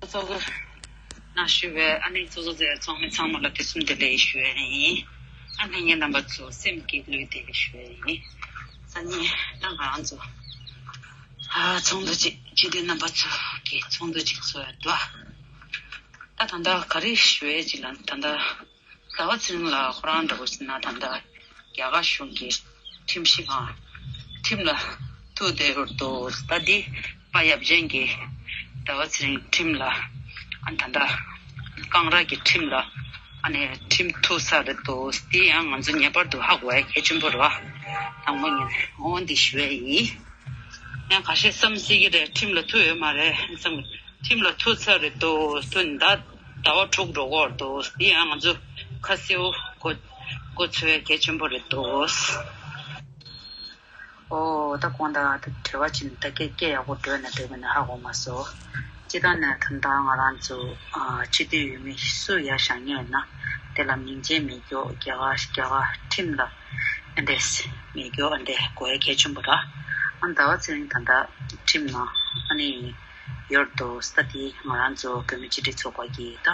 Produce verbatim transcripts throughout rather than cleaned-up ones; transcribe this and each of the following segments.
གཙོ་བོ་ན་ཞུ་བའི་ཨ་ནི་གཙོ་གཙོ་ཚེ་ཚོགས་མི་ཚང་མ་ལ་དུས་གསུམ་བདེ་ལེགས་ཞུ་ཡ་ཡིན། ཨ་ནི་ངའི་རྣམ་པ་ཚོ་སེམས་ཀྱི་ལུས་བདེ་ལེགས་ཞུ་ཡ་ཡིན། སང་ཉིན་ད་ང་རང་ཚོ་ཨ་ཚོགས་འདུ་ཅིག་སྤྱི་འཐུས་རྣམ་པ་ཚོ་གི་ཚོགས་འདུ་ཅིག་ཚོགས་ཡ་འདུག་ད་ད་ལྟ་ག་རེ་ཞུ་ཡ་ཅིག་ལ་ད་ལྟ་ཟླ་བ་ཚེ་རིང་ལགས་ཁོ་རང་འདྲ་བོ་ཟེར་ན་ད་ལྟ་རྒྱ་གར་གཞུང་གི་ཁྲིམས་ཞིབ་ཁང་ཁྲིམས་ལ་ཐུག་བསྡད་ཡོད་འདུག་ད་འདི་པ་ཡབ་ཆེན་གྱིས་ཟླ་བ་ཚེ་རིང་ཁྲིམས་ལ་ཨ་ད་ལྟ་ཀང་ར་གི་ཁྲིམས་ལ་ཨ་ནི་ཁྲིམས་ཐུག་ཚར་རེད་འདུག་འདི་ཡང་ང་ཚོ་ངེས་པར་དུ་ཧ་གོ་ཡ་གལ་ཆེན་པོ་རེད་བ། དང་པོ་ངས་འོ་འདི་ཞུ་ཡ་ཡིན། ཡང་ཁ་ཤས་བསམ་སྲིད་ཀྱི་རེད། ཁྲིམས་ལ་ཐུག་ཡོད་མ་རེད་བསམ། ཁྲིམས་ལ་ཐུག་ཚར་རེད་འདུག་ཐུག་ནས་ཟླ་ཟླ་བ་དྲུག་འགྲོ་གི་ཡོད་རེད་འདུག་འདི་ཡང་ང་ཚོ་ཁ་གསལ་པོ་གོ་གོ་ཚོད་གལ་ཆེན་པོ་རེད་འདུག་ཨོ་ད་དགོངས་དག་ད་བྲེལ་བ་ཅན་ད་སྐད་སྐད་ཡག་པོ་འགྲོས་ན་འགྲོས་མིན་ན་ཧ་གོ་མ་སོང་། སྤྱི་བཏང་ནས་ད་ལྟ་ང་རང་ཚོ་ཨ་སྤྱི་འཐུས་ཡོད་མི་སུ་ཡར་བཞེངས་མཁན་ཡོད་ན་དེ་ལ་མིང་ཆད་མེད་རྒྱུ་རྒྱ་གར་རྒྱ་གར་ཁྲིམས་ལ་ཨ་འདྲས་མེད་རྒྱུ་ཨ་འདྲས་དགོས་ཡ་གལ་ཆེན་པོ་ར། ཨ་ཟླ་བ་ཚེ་རིང་ད་ལྟ་ཁྲིམས་ནང་ཨ་ནི་ཡོད་འདུག་ས་དེ་ང་རང་ཚོ་བོད་མི་སྤྱི་འཐུས་ཚོགས་པ་གིས་ད་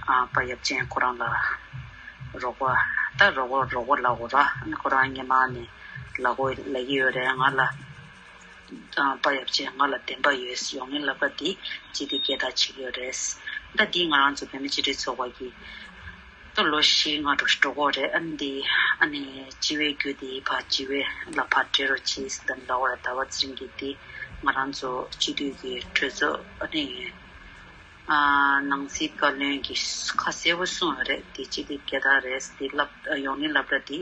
ཨ་པ་ཡབ་ཆེན་ཁོ་རང་ལ་རོགས་པ་ད་རོགས་པ་རོགས་པ་ལབ་དགོས་ར། ཨ་ནི་ཁོ་རང་སྔོན་མ་ནས་ལབ་དགོས་ལབ་ཀྱི་ཡོད་རེད། ང་ལ་ཨ་པ་ཡབ་ཆེན་ང་ལ་བདེན་པ་ཡོད། ཡོང་མིན་ལབ་པ་དེ་སྤྱི་འཐུས་སྐད་གྲགས་བྱེད་ཀྱི་ཡོད་རེད། ད་འདི་ང་རང་ཚོ་བོད་མི་སྤྱི་འཐུས་ཚོགས་པ་གིས་ད་ལོ་བཞི་ལྔ་འགྲོ་འགྲོ་གི་རེད། ཨ་ནི་འདི་ཨ་ནི་སྤྱི་བའི་རྒྱུ་དེ་ཕར་སྤྱི་བའི་ལ་ཕར་སྤྲད་རོགས་བྱེད་ཟེར་ལབ་པ་རེད། ཟླ་བ་ཚེ་རིང་གིས་འདི་ང་རང་ཚོ་སྤྱི་འཐུས་ཀྱི་གྲོས་ཚོགས་ཨ་ནི་ཨ་ནང་སྲིད་བཀའ་བློན་གྱིས་ཁ་གསལ་པོ་གསུངས་ཡོད་རེད། འདི་སྤྱི་འཐུས་སྐད་གྲགས་རེད་འདི་ལབ་ཡོང་མིན་ལབ་ར་འདི་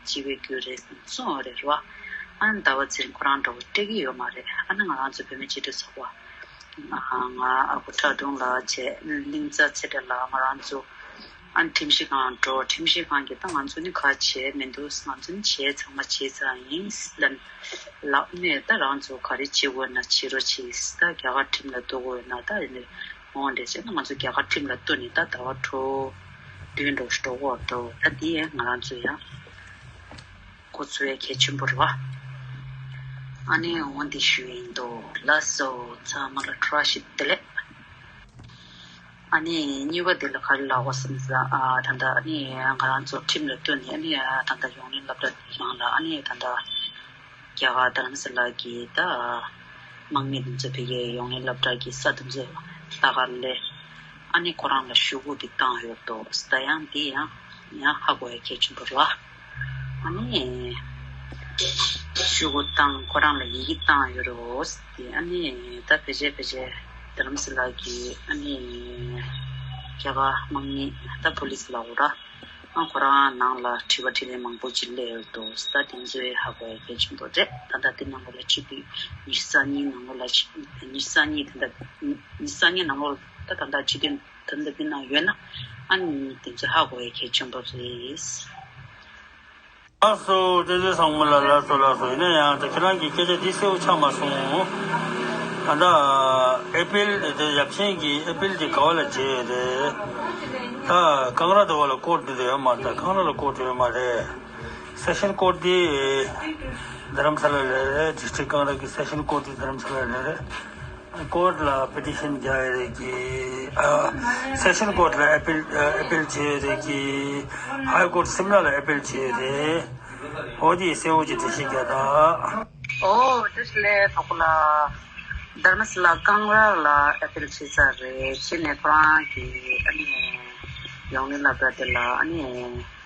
སྤྱི་བའི་རྒྱུ་རེད་གསུངས་ཡོད་རེད་ར། ཨ་ནི་ཟླ་བ་ཚེ་རིང་ཁོ་རང་འདྲ་བོ་སྤྲད་ཀྱི་ཡོད་མ་རེད། ཨ་ནི་ང་རང་ཚོ་བོད་མི་སྤྱི་འཐུས་ཚོགས་པ་ང་ཨ་ཁུ་ཁྲ་ཀྲུང་ལགས་བྱས་གླིང་ཚ་ཚེ་བཀྲ་ལགས་ང་རང་ཚོ་ཨ་ནི་ཁྲིམས་ཞིབ་ཁང་འགྲོ། ཁྲིམས་ཞིབ་ཁང་གིས་ད་ང་ཚོ་ནི་ག་བྱས་མི་འདུག་ང་ཚོ་ནི་བྱས་ཚང་མ་བྱས་ཚར་ཡིན་ལབ་ལབ་ནས་ད་རང་ཚོ་ག་རེ་བྱེད་དགོས་ན་བྱེད་རོགས་བྱེད། ད་རྒྱ་གར་ཁྲིམས་ལ་གཏུག་དགོས་ན་ད་ཡིན་ནས་འོང་འདྲ་བྱས་ན་ང་ཚོ་རྒྱ་གར་ཁྲིམས་ལ་གཏུག་ནས་ད་ཟླ་བ་དྲུག་བདུན་འགྲོ་འགྲོ་གི་ཡོད་འདུག་ད་འདི་ཡང་ང་རང་ཚོ་ཡང་གོ་ཚོད་གལ་ཆེན་པོ་རེད་བ། ཨ་ནི་འོ་འདི་ཞུ་ཡིན་འདུག་ལགས་སོ། ཚང་མ་ལ་བཀྲ་ཤིས་བདེ་ལེགས། ཨ་ནི་གཉིས་པ་དེ་ལ་ག་རེ་ལབ་དགོས་བསམ་ཟེར་ན་ཨ་ད་ལྟ་ཨ་ནི་ང་རང་ཚོ་ཁྲིམས་ལ་ལྟོས་ནས་ཨ་ནི་ད་ལྟ་ཡོང་ནས་སློབ་གྲྭ་ནང་ལ་ཨ་ནི་ད་ལྟ་རྒྱ་གར་རྡ་རམ་ས་ལ་གི་ད་དམག་མི་དེ་ཚོ་ཕ་གིར་ཡོང་ནས་སློབ་གྲྭ་གི་ས་དེ་ཚོ་ལྟ་ག་སླེབས། ཨ་ནི་ཁོ་རང་ལ་ཞུ་སྒོ་དེ་བཏང་ཡོད་འདུག་ད་ཡང་དེ་ཡང་ཡང་ཧ་གོ་ཡ་གལ་ཆེན་པོ་རེད་བ། ཨ་ནི་ཤོག་གུ་བཏང་ཁོ་རང་ལ་ཡི་གེ་བཏང་ཡོད་རེད་འོ་ཟེར་ཏེ། ཨ་ནི་ད་ཕལ་ཆེར་ཕལ་ཆེར་རྡ་རམ་ས་ལ་གི་ཨ་ནི་རྒྱ་གར་དམག་མི་ད་པོ་ལི་སི་ལ་འོ་ར། ཨ་ཁོ་རང་ནང་ལ་དྲི་བ་དྲིས་ལན་མང་པོ་ཅིག་སླེབས་ཡོད་འདུག་ད་དེ་ཚོའི་ཧ་གོ་ཡ་གལ་ཆེན་པོ་རེད། ད་ལྟ་དེ་ནང་ལོགས་ལ་སྤྱི་འཐུས་ཉི་ཤུ་རྩ་གཉིས་ནང་ལོགས་ལ་ཉི་ཤུ་རྩ་གཉིས་ད་ལྟ་ཉི་ཤུ་རྩ་གཉིས་ནང་ལོགས་ད་ད་ལྟ་སྤྱི་འཐུས་ད་ལྟ་དེ་ནང་ཡོད་ན་ཨ་ནི་དེ་ཚོ་ཧ་གོ་ཡ་གལ་ཆེན་པོ་རེད། ལགས་སོ། བཀྲ་ཤིས་བཟང་མོ་ལགས། ལགས་སོ་ལགས་སོ། ཡིན་ན་ཡང་ད་ཁྱེད་རང་གི་སྐད་ཆ་འདི་གསལ་པོ་ཆགས་མ་སོང་། ད་ལྟ་ཨེ་པིལ་དེ་ཡབ་ཆེན་གྱི་ཨེ་པིལ་དེ་ག་བ་ལ་བྱས་ཡོད་རེད། ད་ཀང་ར་དེ་བ་ལ་ཀོར་ཊི་དེ་ཡོད་མ་རེད། ད་ཀང་ར་ལ་ཀོར་ཊི་ཡོད་མ་རེད། སེ་ཤན་ཀོར་ཊི་དེ་རྡ་རམ་ས་ལ་ལ་རེད། ཌི་སི་ཊིག་ཀང་ར་གི་སེ་ཤན་ཀོར་ཊི་དེ་རྡ་རམ་ས་ལ་ལ་རེད། ཀོར་ཊི་ལ་པེ་ཊི་ཤན་རྒྱག་ཡ་རེད་ཀི། ཨ་སེ་ཤན་ཀོར་ཊི་ལ་ཨེ་པིལ་ཨ་ཨེ་པིལ་བྱེད་ཡ་རེད་ཀི། ཧའི་ཀོར་ཊི་སིམ་ལ་ལ་ཨེ་པིལ་བྱེད་ཡ་རེད། འོ་དེ་གསལ་པོ་ཅིག་འགྲེལ་བཤད་རྒྱག་དང་། ཨོ་དེ་ལས་ཐོག་ལ་རྡ་རམ་ས་ལ་ཀང་ར་ལ་ཨེ་པིལ་བྱེད་ས་རེད། ཕྱིན་ནས་ཁོ་རང་གི་ཨ་ནི་ཡོང་ནི་ལབ་པ་དེ་ལ་ཨ་ནི།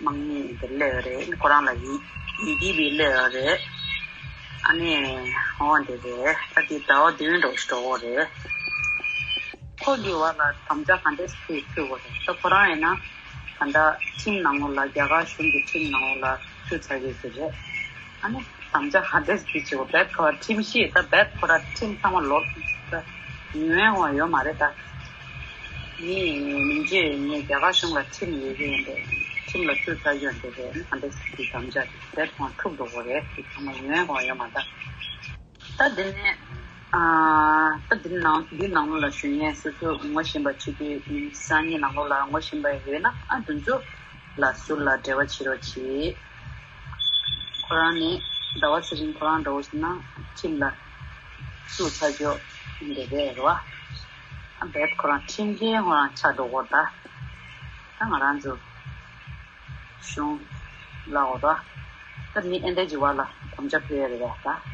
དམག་མི་དེ་སླེབས་ཡོད་རེད། ཁོ་རང་ལ་ཡི་ཡི་གེ་བི་སླེབས་ཡོད་རེད། ཨ་ནི་འོ་དེ་རེད། ད་དེ་ཟླ་བ་བདུན་འགྲོ་འགྲོ་གི་རེད། ཁོ་གི་བར་ལ་དམ་བཅའ་ག་འདྲས་ཕུལ་ཕུལ་དགོས་རེད། ད་ཁོ་རང་ཡིན་ན་ད་ལྟ་ཁྲིམས་ནང་ལོགས་ལ་རྒྱ་གར་གཞུང་གི་ཁྲིམས་ནང་ལོགས་ལ་ཚུད་ཚར་ཡོད་ཀྱི་རེད། ཨ་ནི་དམ་བཅའ་ག་འདྲས་ཕུལ་ཆེ་བོ་རྦད་ཁོ་ར་ཁྲིམས་ཤིག་ད་རྦད་ཁོ་ར་ཁྲིམས་ཚང་མ་ལོག་ད་ཉུང་བའི་དབང་ཡོད་མ་རེད་ད། ངས་མིང་བརྗོད་ངས་རྒྱ་གར་གཞུང་ལ་ཁྲིམས་ཡོད་ཀྱི་ཡིན་པས་ཁྲིམས་ལ་ཚུད་ཚར་ཡོད་འདུག་པས་ཨ་ནི་ག་འདྲ་ཞིག་གི་དམ་བཅའ་དེ་ཚང་མ་འཁྲུག་འགྲོ་གི་རེད། དེ་ཚང་མ་ཡོང་ཡ་གང་ཡོད་མ་རེད། ད་འདི་ནས་ཨ་ད་འདི་ནང་འདི་ནང་ལོགས་ལ་ཞུ་མཁན་སོ་སོ་ངོ་ཤེས་པ་ཆོས་སྐྱིད་སང་ཉིན་ནང་ལོགས་ལ་ངོ་ཤེས་པ་ཡོད་ན་ཨ་དེ་ཚོ་ལ་ཟུར་ལ་འབྲེལ་བ་བྱེད་རོགས་བྱེད། ཁོ་རང་ནི་ཟླ་བ་ཚེ་རིང་ཁོ་རང་འདྲ་བོ་ཟེར་ན་ཁྲིམས་ལ་ཚུད་ཚར་ཆོག་འདི་རེད་རེད་བ། ཨ་བེད་ཁོ་རང་ཁྲིམས་འགལ་ཁོ་རང་ཆགས་འགྲོ་གོ་ད། ད་ང་རང་ཚོ་གཞུང་ལ་འོ་ད། ད་མི་ཨེ་འདྲ་ཅིག་བ་ལ་དམ་བཅའ་ཕུལ་ཡ་རེད་པ་ད།